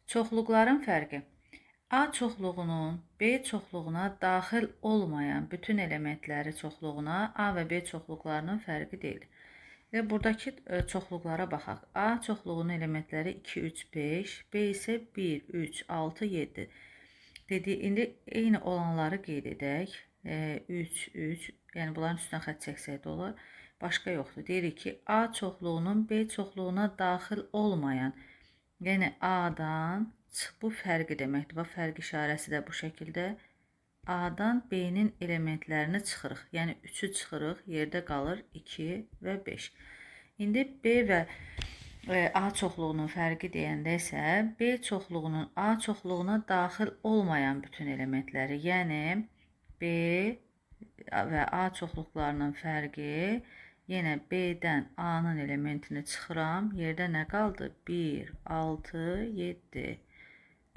Çoxluqların fərqi. A çoxluğunun B çoxluğuna daxil olmayan bütün elementləri çoxluğuna A və B çoxluqlarının fərqi deyilir. Və buradakı çoxluqlara baxaq. A çoxluğunun elementləri 2, 3, 5, B isə 1, 3, 6, 7. Dedi, indi eyni olanları qeyd edək. 3, 3, yəni bunların üstünə xətt çəksək də olar. Başqa yoxdur. Deyirik ki, A çoxluğunun B çoxluğuna daxil olmayan, yəni A-dan bu fərqi deməkdir. Bax, fərq işarəsi də bu şəkildə. A-dan B-nin elementlərini çıxırıq. Yəni 3-ü çıxırıq, yerdə qalır 2 və 5. İndi B və A çoxluğunun fərqi deyəndə isə B çoxluğunun A çoxluğuna daxil olmayan bütün elementləri, yəni B və A çoxluqlarının fərqi, yenə B-dən A-nın elementini çıxıram. Yerdə nə qaldı? 1, 6, 7.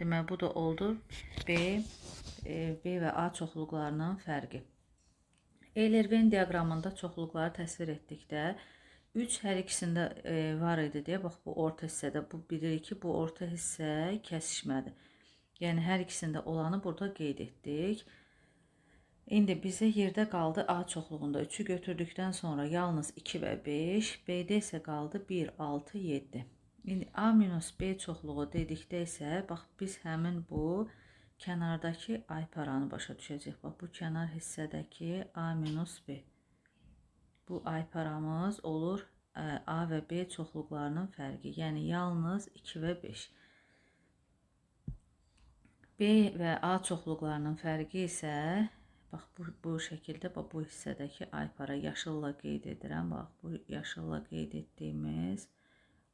Demək, bu da oldu B və A çoxluqlarının fərqi. Euler-Venn diaqramında çoxluqları təsvir etdikdə 3 hər ikisində var idi deyə, bax bu orta hissədə, bu bilirik ki, bu orta hissə kəsişmədir. Yəni, hər ikisində olanı burada qeyd etdik. İndi bizə yerdə qaldı A çoxluğunda 3-ü götürdükdən sonra yalnız 2 və 5, B-də isə qaldı 1, 6, 7. İndi A minus B çoxluğu dedikdə isə, bax biz həmin bu kənardakı ayparanı başa düşəcəyik. Bax bu kənar hissədəki A minus B. Bu ayparamız olur A və B çoxluqlarının fərqi. Yəni yalnız 2 və 5. B və A çoxluqlarının fərqi isə bax bu şəkildə, bax bu hissədəki aypara yaşılla qeyd edirəm. Bax bu yaşılla qeyd etdiyimiz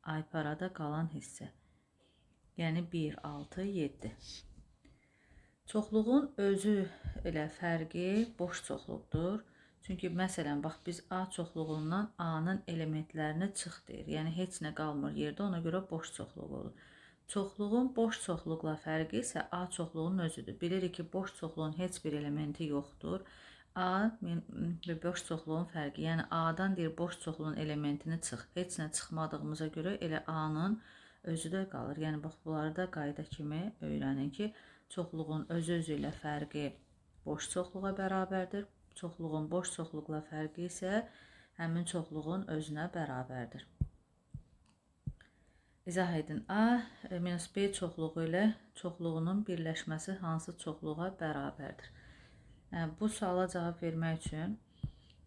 ayparada qalan hissə. Yəni 1, 6, 7. Çoxluğun özü ilə fərqi boş çoxluqdur. Çünki məsələn, bax biz A çoxluğundan A-nın elementlərini çıx deyir. Yəni heç nə qalmır yerdə, ona görə boş çoxluq olur. Çoxluğun boş çoxluqla fərqi isə A çoxluğunun özüdür. Bilirik ki, boş çoxluğun heç bir elementi yoxdur. A və boş çoxluğun fərqi, yəni A-dan deyir boş çoxluğun elementini çıx. Heç nə çıxmadığımıza görə elə A-nın özü də qalır. Yəni bax bunları da qayda kimi öyrənin ki, çoxluğun özü-özü ilə fərqi boş çoxluğa bərabərdir. Çoxluğun boş çoxluqla fərqi isə həmin çoxluğun özünə bərabərdir. İzah edin. A minus B çoxluğu ilə çoxluğunun birləşməsi hansı çoxluğa bərabərdir? Bu suala cavab vermək üçün,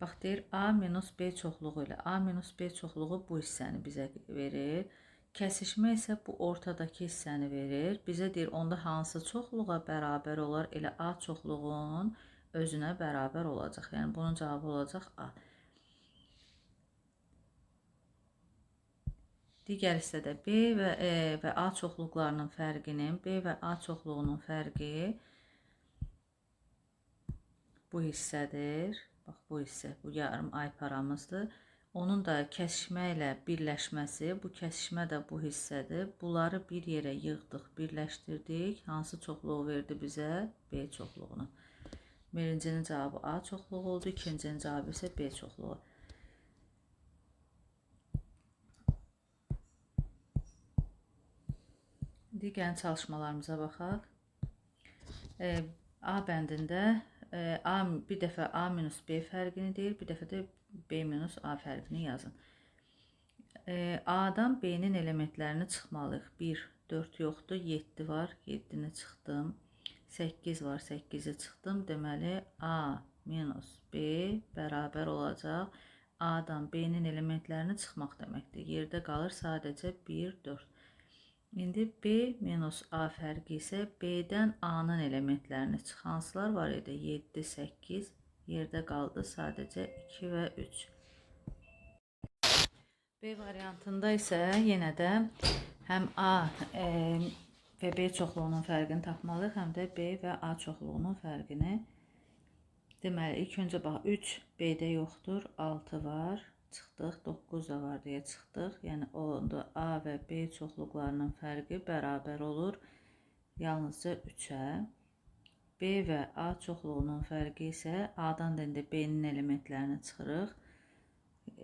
bax deyir A minus B çoxluğu ilə. A minus B çoxluğu bu hissəni bizə verir. Kəsişmə isə bu ortadakı hissəni verir. Bizə deyir onda hansı çoxluğa bərabər olar? Elə A çoxluğun özünə bərabər olacaq. Yəni bunun cavabı olacaq A. Digər hissədə B və E və A çoxluqlarının fərqinin, B və A çoxluğunun fərqi bu hissədir. Bax, bu hissə, bu yarım ayparamızdır. Onun da kəsişmə ilə birləşməsi, bu kəsişmə də bu hissədir. Bunları bir yerə yığdıq, birləşdirdik. Hansı çoxluğu verdi bizə? B çoxluğunu. Birincinin cavabı A çoxluğu oldu, ikincinin cavabı isə B çoxluğu. Digər çalışmalarımıza baxaq. A bəndində A, bir dəfə A minus B fərqini deyir, bir dəfə də B minus A fərqini yazın. A-dan B-nin elementlərini çıxmalıyıq. 1, 4 yoxdur, 7 var, 7-ni çıxdım. 8 var, 8-i çıxdım. Deməli, A minus B bərabər olacaq. A-dan B-nin elementlərini çıxmaq deməkdir. Yerdə qalır sadəcə 1, 4. İndi B minus A fərqi isə B-dən A-nın elementlərini çıx. Hansılar var idi? 7, 8. Yerdə qaldı sadəcə 2 və 3. B variantında isə yenə də həm A və B çoxluğunun fərqini tapmalıyıq, həm də B və A çoxluğunun fərqini. Deməli, ilk öncə bax, 3 B-də yoxdur, 6 var. Çıxdıq, 9 da var deyə çıxdıq. Yəni, onda A və B çoxluqlarının fərqi bərabər olur yalnızca 3-ə. B və A çoxluğunun fərqi isə A-dan da indi B-nin elementlərini çıxırıq.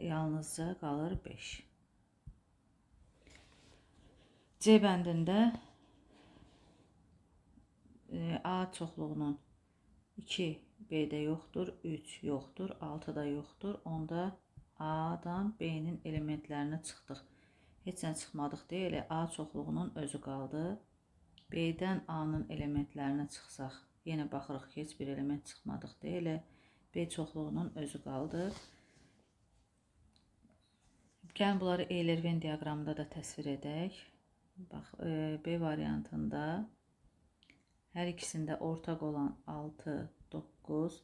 Yalnızca qalır 5. C bəndində A çoxluğunun 2 B-də yoxdur, 3 yoxdur, 6 da yoxdur. Onda A-dan B-nin elementlərini çıxdıq. Heç nə çıxmadıq deyə elə A çoxluğunun özü qaldı. B-dən A-nın elementlərini çıxsaq, yenə baxırıq ki, heç bir element çıxmadıq deyə elə B çoxluğunun özü qaldı. Gəlin bunları Euler-Venn diaqramında da təsvir edək. Bax, B variantında hər ikisində ortaq olan 6, 9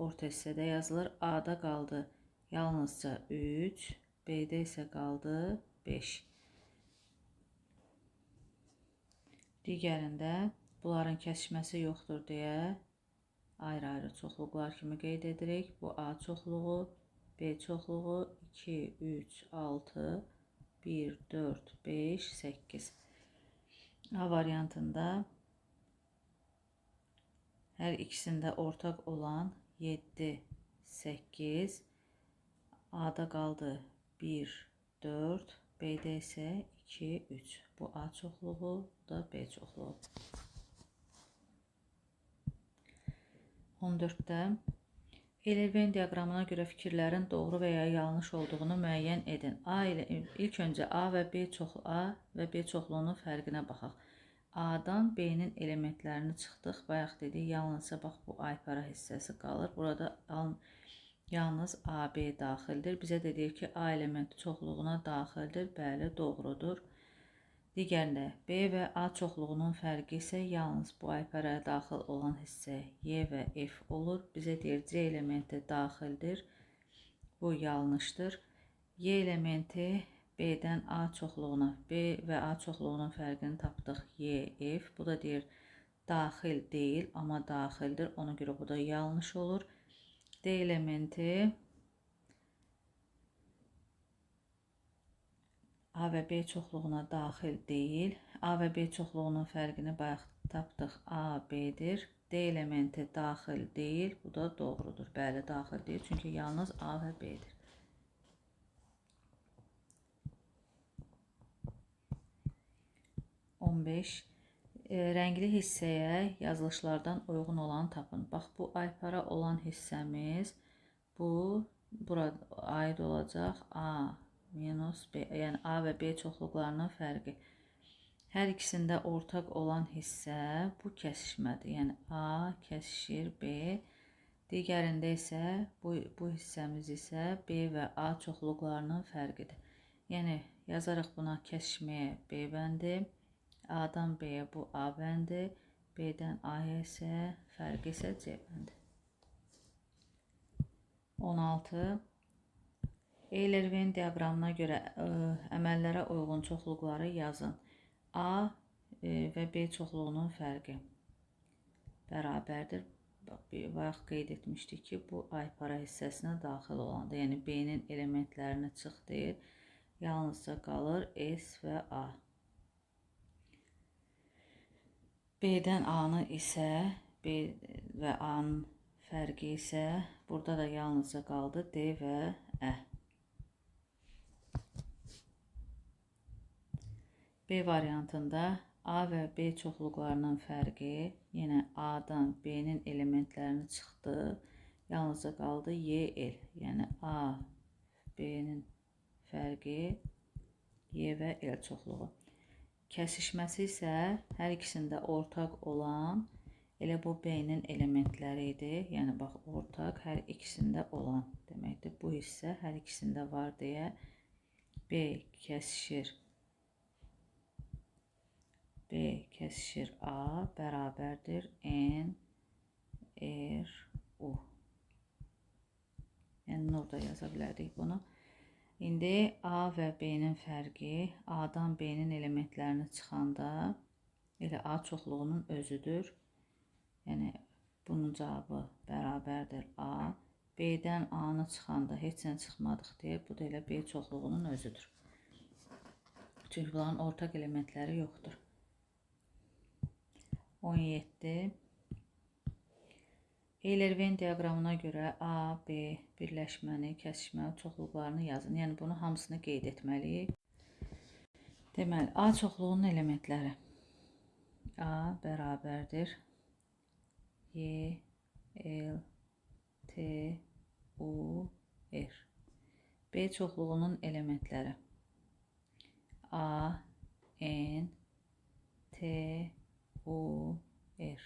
orta hissədə yazılır. A-da qaldı yalnızca 3, B-də isə qaldı 5. Digərində bunların kəsişməsi yoxdur deyə ayrı-ayrı çoxluqlar kimi qeyd edirik. Bu A çoxluğu, B çoxluğu 2, 3, 6, 1, 4, 5, 8. A variantında hər ikisində ortaq olan 7, 8, A-da qaldı 1, 4, B-də isə 2, 3. Bu A çoxluğu, bu da B çoxluğu. 14-də Euler-Venn diaqramına görə fikirlərin doğru və ya yanlış olduğunu müəyyən edin. A ilə ilk öncə A və B çoxlu A və B çoxluğunun fərqinə baxaq. A-dan B-nin elementlərini çıxdıq. Bayaq dedik, yalnızca bax bu aypara hissəsi qalır. Burada yalnız AB daxildir. Bizə də deyir ki, A elementi çoxluğuna daxildir. Bəli, doğrudur. Digərində B və A çoxluğunun fərqi isə yalnız bu ayparaya daxil olan hissə Y və F olur. Bizə deyir C elementi daxildir. Bu yanlışdır. Y elementi B-dən A çoxluğuna, B və A çoxluğunun fərqini tapdıq. Y, F. Bu da deyir daxil deyil, amma daxildir. Ona görə bu da yanlış olur. D elementi A və B çoxluğuna daxil deyil. A və B çoxluğunun fərqini bayaq tapdıq. A, B-dir. D elementi daxil deyil. Bu da doğrudur. Bəli, daxil deyil. Çünki yalnız A və B-dir. 15. Rəngli hissəyə yazılışlardan uyğun olanı tapın. Bax, bu aypara olan hissəmiz bu bura aid olacaq A minus B, yəni A və B çoxluqlarının fərqi. Hər ikisində ortaq olan hissə bu kəsişmədir. Yəni A kəsişir B. Digərində isə bu hissəmiz isə B və A çoxluqlarının fərqidir. Yəni yazarıq buna kəsişməyə B bəndi, A-dan B-yə bu A bəndi, B-dən A-ya isə fərqi isə C bəndi. 16. Euler-Venn diaqramına görə əməllərə uyğun çoxluqları yazın. A və B çoxluğunun fərqi bərabərdir. Bayaq qeyd etmişdik ki, bu aypara hissəsinə daxil olandır. Yəni B-nin elementlərini çıx deyir. Yalnızca qalır S və A. B-dən A-nı isə, B və A-nın fərqi isə burada da yalnızca qaldı D və Ə. B variantında A və B çoxluqlarının fərqi yenə A-dan B-nin elementlərini çıxdı. Yalnızca qaldı Y, L. Yəni A, B-nin fərqi Y və L çoxluğu. Kəsişməsi isə hər ikisində ortaq olan elə bu B-nin elementləri idi. Yəni bax, ortaq hər ikisində olan deməkdir. Bu hissə hər ikisində var deyə B kəsişir. B kəsişir A bərabərdir N, R, U. Yəni nur da yaza bilərdik bunu. İndi A və B-nin fərqi A-dan B-nin elementlərini çıxanda elə A çoxluğunun özüdür. Yəni bunun cavabı bərabərdir A. B-dən A-nı çıxanda heç nə çıxmadıq deyə bu da elə B çoxluğunun özüdür. Çünki bunların ortaq elementləri yoxdur. 17. Euler-Venn diaqramına görə A, B birləşməni, kəsişməli çoxluqlarını yazın. Yəni bunu hamısını qeyd etməliyik. Deməli, A çoxluğunun elementləri. A bərabərdir. Y, L, T, U, R. B çoxluğunun elementləri A, N, T, U, R.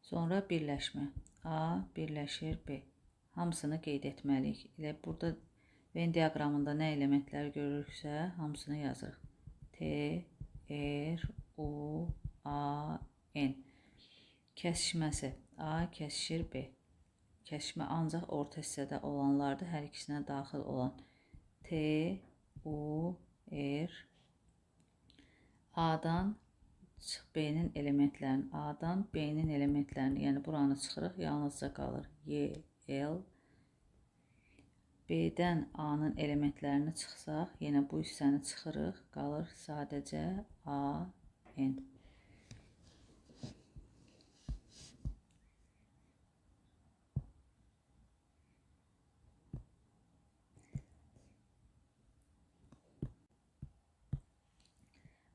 Sonra birləşmə. A birləşir B. Hamısını qeyd etməliyik. Elə burada Venn diaqramında nə elementlər görürüksə, hamısını yazırıq. T, R, U, A, N. Kəsişməsi. A kəsişir B. Kəsişmə ancaq orta hissədə olanlardır, hər ikisinə daxil olan. T, U, R. A-dan B-nin elementlərini, A-dan B-nin elementlərini, yəni buranı çıxırıq, yalnızca qalır Y, L. B-dən A-nın elementlərini çıxsaq, yenə bu hissəni çıxırıq, qalır sadəcə A, N.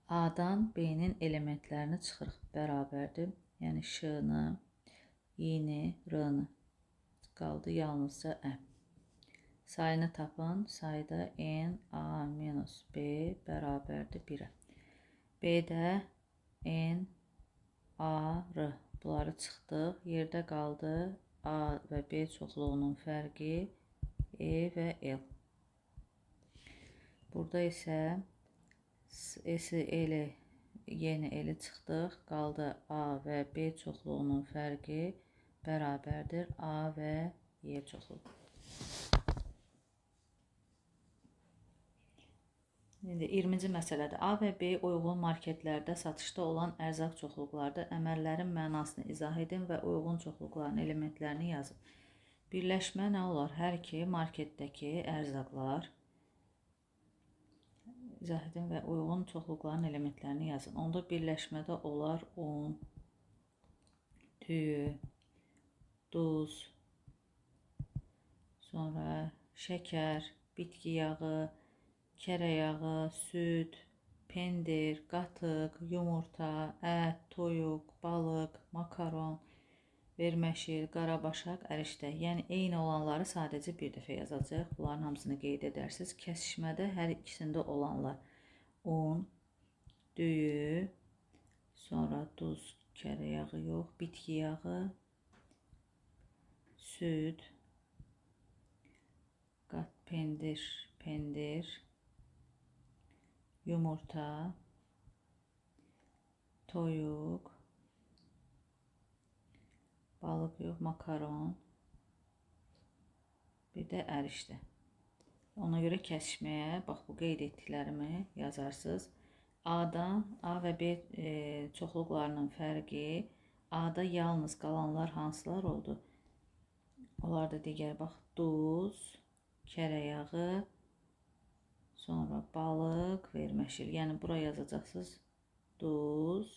A-dan B-nin elementlərini çıxırıq, bərabərdir. Yəni Ş-nı, Y-ni, R-nı. Qaldı yalnızca Ə. Sayını tapın. Sayda N, A minus B bərabərdir 1-ə. B-də N, A, R. Bunları çıxdıq. Yerdə qaldı A və B çoxluğunun fərqi E və L. Burada isə S, L, Y-ni L-i çıxdıq. Qaldı A və B çoxluğunun fərqi bərabərdir A və Y çoxluğu. İndi 20-ci məsələdə A və B uyğun marketlərdə satışda olan ərzaq çoxluqlarda əməllərin mənasını izah edin və uyğun çoxluqların elementlərini yazın. Birləşmə nə olar? Hər iki marketdəki ərzaqlar izah edin və uyğun çoxluqların elementlərini yazın. Onda birləşmədə olar un, düyü, duz, sonra şəkər, bitki yağı, kərə yağı, süd, pendir, qatıq, yumurta, ət, toyuq, balıq, makaron, verməşil, qarabaşaq, ərişdə. Yəni, eyni olanları sadəcə bir dəfə yazacaq. Bunların hamısını qeyd edərsiniz. Kəsişmədə hər ikisində olanlar un, düyü, sonra duz, kərə yağı yox, bitki yağı, süd, qat pendir, pendir, yumurta, toyuq, balıq yox, makaron, bir də ərişdə. Ona görə kəsişməyə, bax bu qeyd etdiklərimi yazarsınız. A-dan A və B çoxluqlarının fərqi, A-da yalnız qalanlar hansılar oldu? Onlar da digər, bax, duz, kərə yağı, sonra balıq, verməşil. Yəni, bura yazacaqsınız. Duz,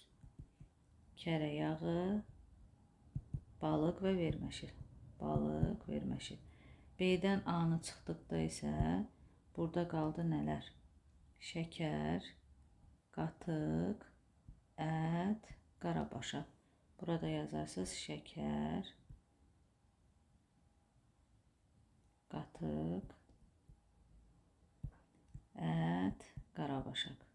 kərə yağı, balıq və verməşil. Balıq, verməşil. B-dən A-nı çıxdıqda isə burada qaldı nələr? Şəkər, qatıq, ət, qarabaşaq. Burada yazarsınız şəkər, qatıq, ət, qarabaşaq.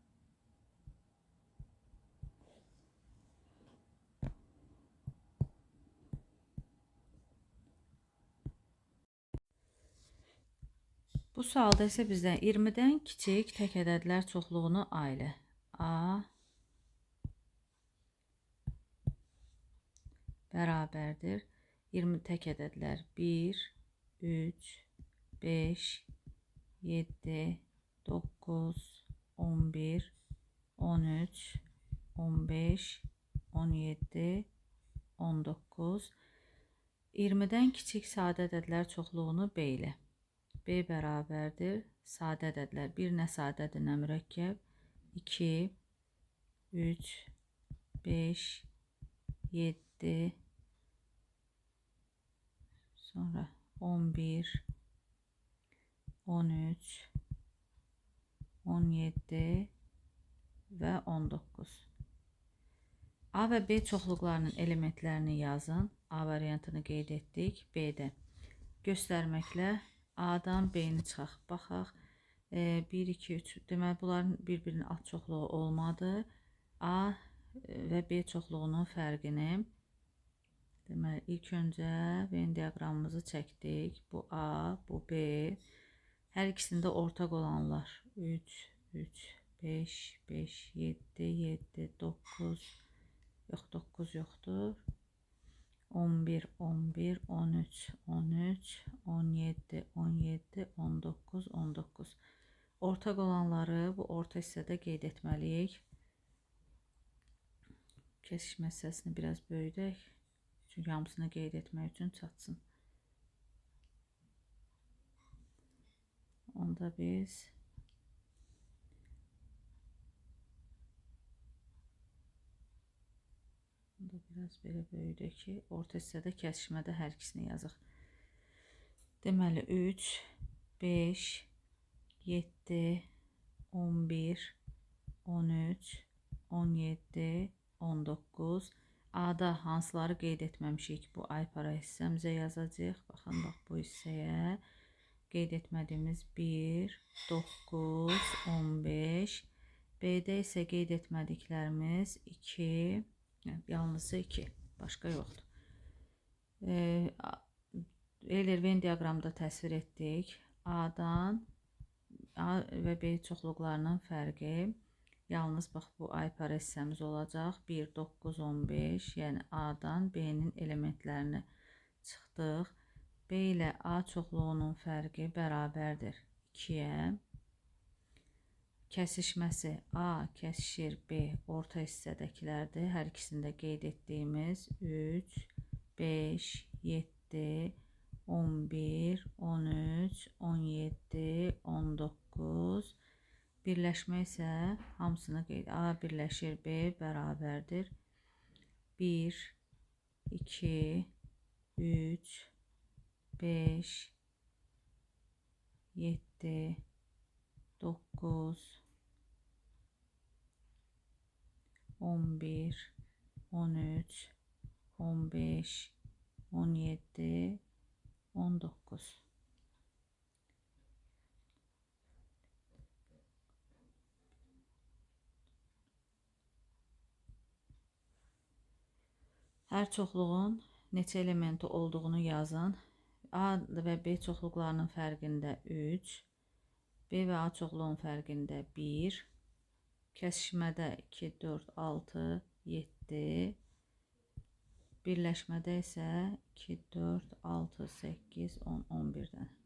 Bu sualda isə bizdən 20-dən kiçik tək ədədlər çoxluğunu A ilə. A bərabərdir. 20 tək ədədlər 1, 3, 5, 7, 9, 11, 13, 15, 17, 19. 20-dən kiçik sadə ədədlər çoxluğunu B ilə. B bərabərdir. Sadə ədədlər. 1 nə sadədir, nə mürəkkəb. 2, 3, 5, 7, sonra 11, 13, 17 və 19. A və B çoxluqlarının elementlərini yazın. A variantını qeyd etdik. B-də göstərməklə A-dan B-ni çıxaq. Baxaq. 1, 2, 3. Deməli, bunların bir-birinin alt çoxluğu olmadı. A və B çoxluğunun fərqini deməli, ilk öncə Venn diaqramımızı çəkdik. Bu A, bu B. Hər ikisində ortaq olanlar 3, 3, 5, 5, 7, 7, 9, yox, 9 yoxdur. 11, 11, 13, 13, 17, 17, 19, 19. Ortaq olanları bu orta hissədə qeyd etməliyik. Kəsişmə hissəsini biraz böyüdək. Çünki hamısını qeyd etmək üçün çatsın. Onda biz biraz belə böyüdək ki, orta hissədə kəsişmədə hər ikisini yazıq. Deməli, 3, 5, 7, 11, 13, 17, 19. A-da hansıları qeyd etməmişik? Bu aypara hissəmizə yazacağıq. Baxın, bax bu hissəyə qeyd etmədiyimiz 1, 9, 15. B-də isə qeyd etmədiklərimiz 2, yalnızca 2, başqa yoxdur. Euler-Venn diaqramda təsvir etdik. A-dan A və B çoxluqlarının fərqi yalnız bax bu aypara hissəmiz olacaq. 1, 9, 15, yəni A-dan B-nin elementlərini çıxdıq. B ilə A çoxluğunun fərqi bərabərdir 2-yə. Kəsişməsi A kəsişir B orta hissədəkilərdir. Hər ikisində qeyd etdiyimiz 3, 5, 7, 11, 13, 17, 19. Birləşmə isə hamısını qeyd. A birləşir B bərabərdir. 1, 2, 3, 5, 7, 9, 11, 13, 15, 17, 19. Hər çoxluğun neçə elementi olduğunu yazın. A və B çoxluqlarının fərqində 3, B və A çoxluğun fərqində 1, kəsişmədə 2, 4, 6, 7, birləşmədə isə 2, 4, 6, 8, 10, 11 dənə.